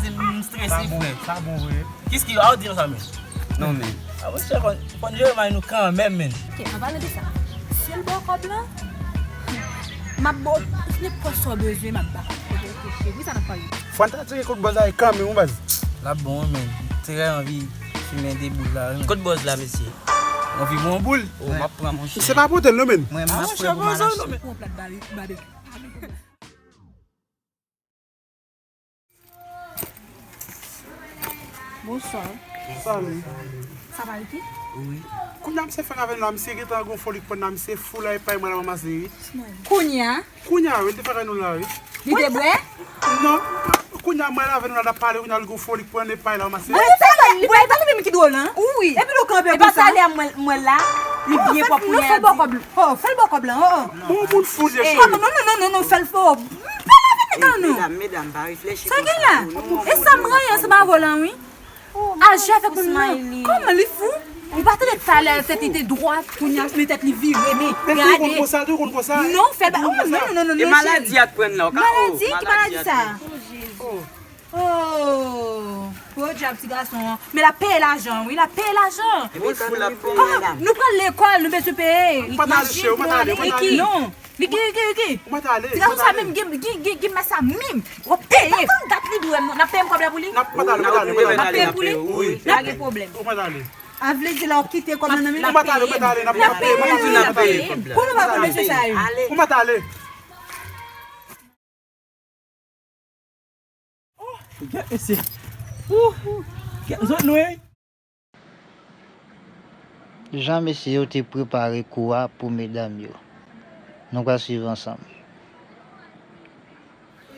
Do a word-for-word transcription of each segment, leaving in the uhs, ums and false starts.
kraze m, m strese, frè. Sa bon, sa bon vre. Kis ki, a w di nou sa, men? Non, men. A, monchè, fòn, fòn jere may nou kanmenm, men. Ok, an palan de sa, si l ba w kòb lan, m ap ba w nenpòt sa w bezwen, m ap ba w. Ok, ok, cheri, sa n ap pale. Fòn ta tire kout bòz la kanmenm, wi, baz. L ap bon, wi, men. Trè anvi fimen de boul la, wi, men. Kot bòz la, mesye? Anvi bon boul. Oh, m ap pran, monchè. Se pa pote l, non, men. Mwen, m ap pran pou malas. Pran plat babi-, babekyou. Bonswa. Salut. Sa va, Ricky? Wi. Kounye a misye fèk avè nou la, misye gentan gon foli k pran nan misye fou la, epa mwen la ranmase, wi. Kounye a? Kounye a, wi, li te fèk avè nou la, wi. Li te bwè? Non. Kounye a, mwen la avè nou la, n ap pale, kounye a, li gon foli k pran, epa la ranmase. Mwen, se pa li, se pa li menm ki dwòl, an? Wi. Epi nou kanpe konsa. Epa talè a, mwen, mwen la, li byen pwòp pou li a di. Oh, fè l ba w kòb lan, oh, oh. Bon, moun fou, je cheri. Kòman, non, non, non, non, non, fè l fò. M pale avè nèg la, non. Medam, medam, pa reflechi konsa. Sa gen la? E sa m ranyen ansanm avè w la, wi. Aji avèk moun nan. Kòman li fou? Ou pa tande talè tèt li te dwat, kounye a men tèt li vire, men gade. Men tou konn konsa, tou konn konsa. Non, fè ba, oh, non, non, non, non, cheri. E maladi a k pran l la, ou ka, oh, maladi a k pran l. Maladi, ki maladi sa? Oh, podyab ti gason an. Men l ap peye lajan, wi, l ap peye lajan. Epi tou l ap peye lajan. Kòman? Nou pral lekòl, nou bezwen peye. Ou pa t ale, cheri, ou pa t ale, ou pa t ale. Non. Ricky, Ricky, Ricky. Ou mèt ale, ou mèt ale. Ti gason sa menm, gen, gen, gen, gen mès sa menm. W ap peye. E pa tann dat li dwe m, n ap peye m kòb la pou li? N ap, ou mèt ale, ou mèt ale, ou mèt ale. N ap peye pou li? Wi. Pa gen pwoblèm. Ou mèt ale. A vle di la w kite kòb nan nan men li? Ou mèt ale, ou mèt ale, n ap, n ap peye, n ap peye. Pou nou pa pran mesye sa yo. Ou mèt ale. Oh, gèt mesye. Ouh, gèt zòt nou, wi. Jan mesye yo te prepare kou a pou medam yo. Nou pral swiv ansanm.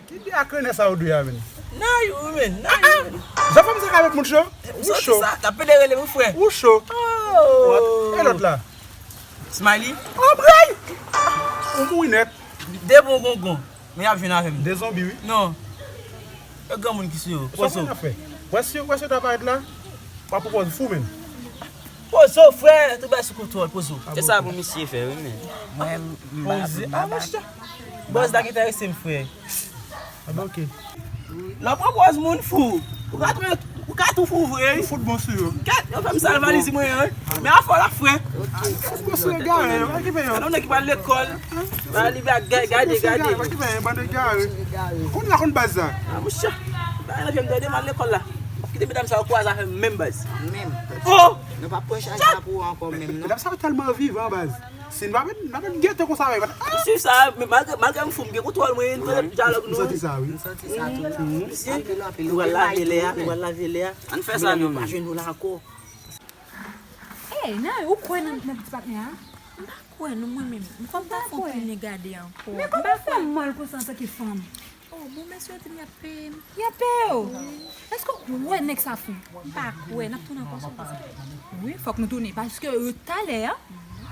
Ki de ak renè sa yo dwe a, men? Nan yo, men, nan yo, men. Jan fanm sa ka met moun cho? Ou cho. Sa, ta pede rele m frè. Ou cho. Oh. E lòt la? Smiley. Oh, bray! Ou mouri nèt. De bon gongon. Men y ap jwenn avè m. De zonbi, wi. Non. E granmoun ki sou yo. Pozo. Sa w ap fè? Wè si, wè si yo ta parèt la, w ap pran pòz fou, men. Pozo, frè, tout bagay sou kontwòl, Pozo. Se sa pou misye fè, wi, men. Mwen, m ba, m ba, m ba. Bòz la ki enterese m, frè. A, bon, ok. Nan pwopòz moun fou. Ou ka tou, ou ka tou fou vre, wi. Ou fout bon sou yo. Gad, yo fè m sal valiz mwen an, wi. Men afè w la, frè. Fout bon sou yo, gare yo, pa okipe yo. Gade yon nèg ki pral lekòl. Pral li gade, gade, gade. Pa okipe yo, bann egare. Konn la konn baz la. A, monchè. Ba, yo fè m tande m al lekòl la. Kite medam sa yo kwaze avè m menm baz. Menm. Oh! Nou pa pran chaj la pou ou ankò menm, non. Medam sa yo tèlman vivan, baz. Si n pa vin, n ap vin gete konsa, wi. Swiv sa, men malgre, malgre m fou, m gen kontwòl mwen, m tande dyalòg nou. M santi sa, wi. M santi sa tou. Misye, nou pral lave lè a, nou pral lave lè a. Ann fè sa, nou pa jwenn nou la ankò. Ey, nan, ou kwè nan, nan ti patnè a? M pa kwè, non, mwen menm. M kwè m pa fon tounen gade ankò. Men kòman fè m mal konsa antanke fanm? Oh, bon, mesye yo di m y ap peye m. Y ap peye w? Wi. Èske w Ou wè nèg sa fou. M pa kwè, n ap tounen ankò sou sa. Wi, fòk nou tounen, paske, euh, talè a,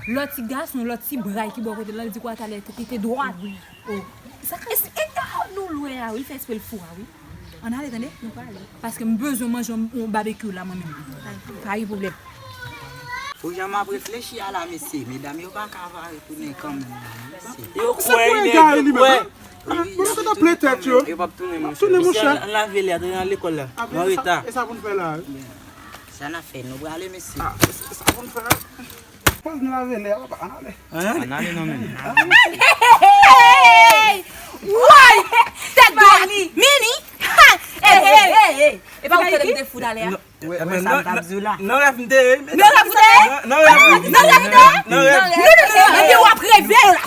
lòt ti gason, lòt ti bray ki bò kote la, li di kwa talè te, te dwat. Oh. Sa ka... E, e, oh, nou lwen a, wi, li fè espre l fou a, wi. Ann ale, tande, nou prale. Paske m bezwen manje yon, yon babekyou la, mwen menm. Pa gen pwoblèm. Pou jan m ap reflechi a la, mesye, medam yo pa ka va retounen kanmenm, non, mesye. Yo kwè, yo kwè. Wi, bon, nou t ap plen tèt yo. Yo p ap tounen, monchè. Tounen, monchè. Misye, ann lave lè a, te nan lekòl la. Mwen reta. E sa pou n fè la? Sa n ap fè, nou prale, mesye. Ah, e sa pou n fè. Pòz nou lave lè a, papa, ann ale. Ann ale non, men. Hey! Woy! Tèt dwat! Mini! Ha! Hey, hey, hey, hey! E pa ou tande m te fou talè a? Wè, wè sa m t ap di w la. Nan rèv m te ye. Nan rèv ou te ye? Nan rèv m te ye. Nan rèv ou te ye? Nan rèv. Non, non, non, non, epi w ap reve yo la.